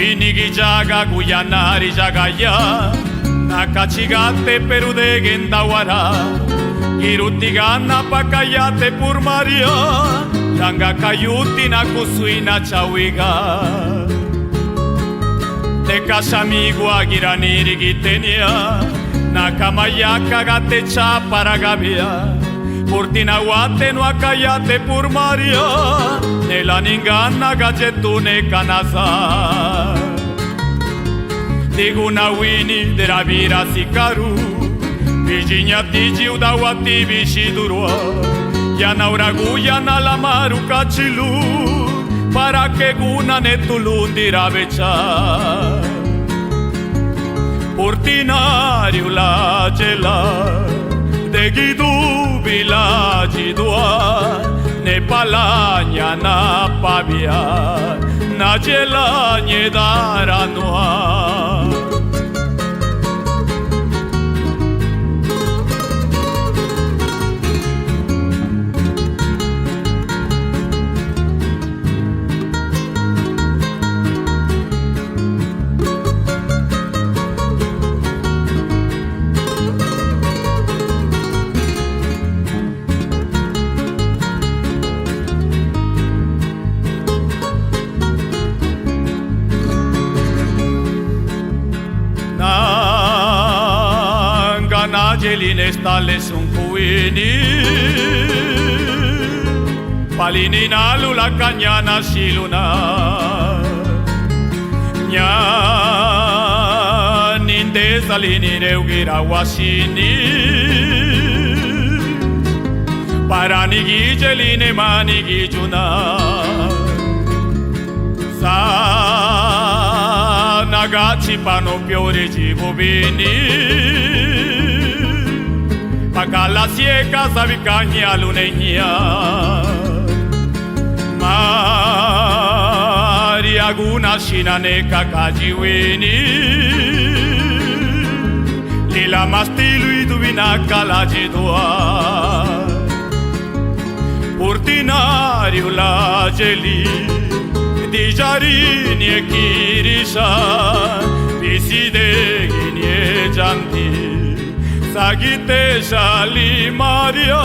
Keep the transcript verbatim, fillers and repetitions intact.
Binni guidxaga guyana ridxagayá, naca chi gate peru de guendahuará. Guirutiꞌ ganna pa cayate pur María, langa cayuti nacusuina chahuiga. Te ca xhamigu aguirani riguiteniá, naca mayaca gatechaꞌ para gabiá. Purtiꞌ nahuate nuacayate pur María, ne lani nganna gadxetú ne ca nazá. Ti gunahuini de ra birasicaru, bidxiña tidxi udahua ti bixhidu ruá. Yanahura guyana lamaru cachiluꞌ, para que gunanetu lu ndirabecha. Purtiꞌ nariu ladxela de guidubi ladxiduáꞌ, ne pa laña napa biaꞌ nadxelaꞌ ñedaꞌ ra nuaꞌ. Nanga nadxeꞌ lii ne stale suncu huini, pa lii ni naluꞌ laca ñaana xhiluꞌ na. Ñaa ni ndeza lii ni reuꞌ guiráꞌ huaxhini, para ni guidxe lii ne maniꞌ guidxuꞌ na. Zanagachi pa nupiouꞌ ridxibu binni, pa cala sieca zabicañaluꞌ ne ña. María guna xhinaneca cadxi huini, lii la maꞌ stiluꞌ idubi naca ladxiduáꞌ. Purtiꞌ nariu ladxeꞌ lii diidxaꞌ riꞌniꞌ equí rixá, bisidé guinieꞌ dxandíꞌ, zaguitexa lii María.